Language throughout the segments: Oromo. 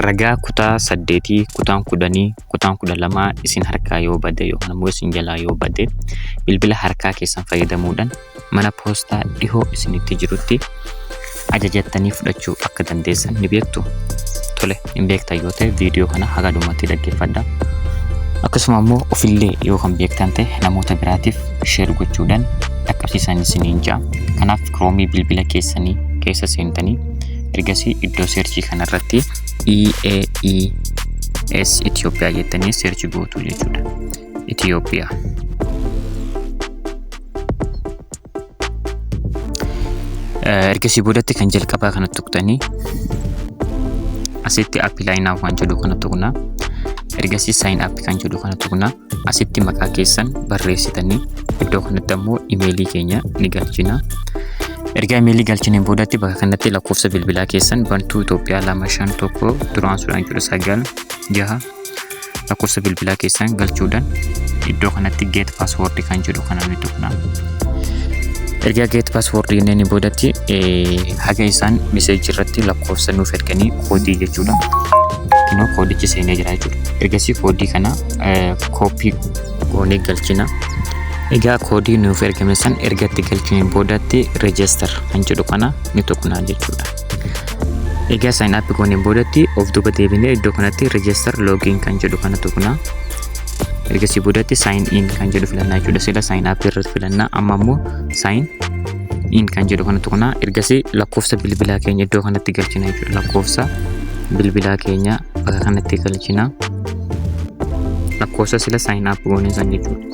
Ragaa kutaa saddeetii, kutaan 10, kutaan 12 isin harkaa yoo bade yookaan immoo isin jalaa yoo bade, bilbila harkaa keessan fayyadamuudhaan mana poostaa dhihoo isinitti jirutti ajajattanii fudhachuu akka dandeessan ni beektu. Tole, hin beektan yoo ta'e viidiyoo kana haga dhumaatti dhaggeeffadhaa. Akkasuma immoo ofillee yoo kan beektan ta'e namoota biraatiif share gochuudhaan dhaqqabsiisan isiniin ja'a. Kanaaf kiroomii bilbila keessanii keessa seentanii ergasii iddoo seerchii kanarratti EAES Itoophiyaa jettanii seerchi gootu jechuudha. Itoophiyaa. Ergasii boodatti kan jalqabaa kana tuqxanii asitti apply now kan jedhu kana tuqna. Ergasii sign up kan jedhu kana tuqna. Asitti maqaa keessan barreessitanii iddoo kanatti ammoo imeelii keenya ni galchina. Erga imeelii galchineen boodatti bakka kanatti lakkoofsa bilbilaa keessan bantuu Itoophiyaa 251 duraan sudhaan jedhu 9 6 lakkoofsa bilbilaa keessan galchuudhaan iddoo kanatti get password kan jedhu kana ni tuqna. Erga get password jenneen boodatti haga isaan message irratti lakkoofsa nuuf erganii koodii jechuudha. Kinoo koodichi seenee jira jechuudha. Ergasii koodii kana copy goonee galchina. Egaa koodii nuuf ergame san erga itti galchineen boodatti register kan jedhu kana ni tuqna jechuudha. Egaa sign up gooneen boodatti of duuba deebinee iddoo kanatti register login kan jedhu kana tuqna. Ergasii boodatti sign in kan jedhu filannaa jechuudha. Sila sign up irratti filannaa, amma immoo sign in kan jedhu kana tuqna. Ergasii lakkoofsa bilbilaa keenya iddoo kanatti galchina jechuudha. Lakkoofsa bilbilaa keenya bakka kanatti galchina. Lakkoofsa sila sign up goonee san jechuudha.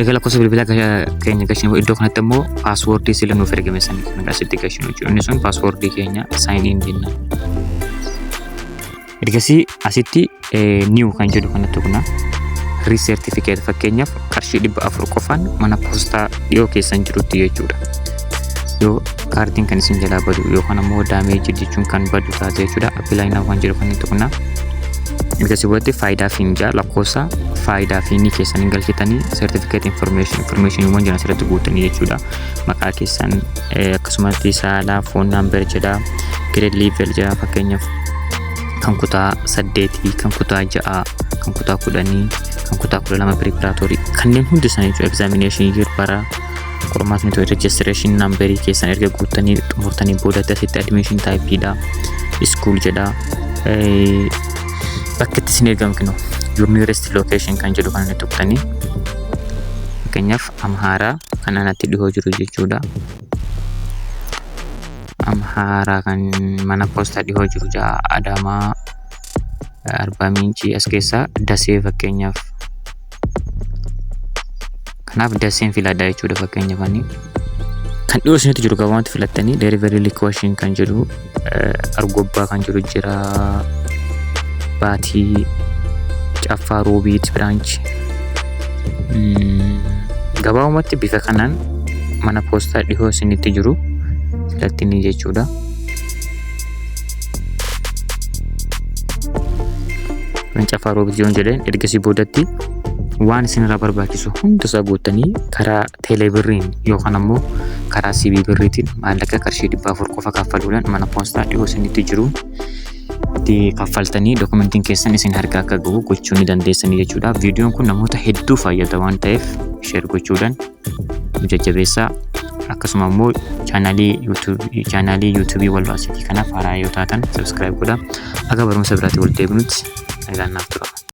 Egaa lakkoofsa bilbilaa keenya galchine, iddoo kanatti immoo passwordii sila nuuf ergame san kan asitti galchinu jechuudha. Inni sun passwordii keenya sign in jenna. Ergasii asitti new kan jedhu kanatti tuqna. Recertificate fakkeenyaaf qarshii 400 qofaan mana poostaa dhiyoo keessan jirutti jechuudha. Yoo kaartiin kan isin jalaa badu yookaan ammoo damage jechuun kan badu taate jechuudha. Apply now kan jedhu kan tuqna. Ergasii boodatti Faayidaa FIN jaa, lakkoofsa Faayidaa FINii keessan galchitanii certificate informationiiwwan jiran asirratti guutanii jechuudha. Maqaa keessan, akkasumatti saalaa, phone number jedha, grade level jedha, fakkeenyaaf kan kutaa saddeetii, kan kutaa ja'aa, kan kutaa 10, kan kutaa 12 preparatory kanneen hundi isaanii jechuudha. Examination year, bara qormaatni ture, registration numberii keessan erga guuttanii xumurtanii boodatti asitti admission typeidha. School jedha. Bakka itti isin ergamu kennu your nearest location kan jedhu kan tuqxanii, fakkeenyaaf Amhaaraa kan anatti dhihoo jiru jechuudha. Amhaaraa kan mana poostaa dhihoo jiru ja'a, Adaamaa, Arbaa Mincii, as keessaa Dasee fakkeenyaaf. Kanaaf Daseen filadha jechuudha, fakkeenyaaf ani. Kan dhiyoo isinitti jiru gabaabumatti filattanii delivery location kan jedhu Argobbaa kan jedhu jira. Baatii, Caffaa Roobiit branch. Gabaabumatti bifa kanaan mana poostaa dhihoo isinitti jiru filattanii jechuudha. Kan Caffaa Roobiit yoon jedheen, ergasii boodatti waan isinirraa barbaachisu hundasaa guuttanii karaa teeleebirriin yookaan ammoo karaa CBE Birriitiin maallaqa qarshii 400 qofa kaffaluudhaan mana poostaa dhihoo isinitti jiru itti kaffaltanii dokumentiin keessan isin harka akka gahu gochuu ni dandeessanii jechuudha. Viidiyoon kun namoota hedduu fayyada waan ta'eef share gochuudhaan nu jajjabeessaa. Akkasuma immoo chaanaalii YouTubeii Walloo Asiitii kanaaf haaraa yoo taatan subscribe godhaa. Akka barumsa biraatti wal deebinutti nagaan naaf tura.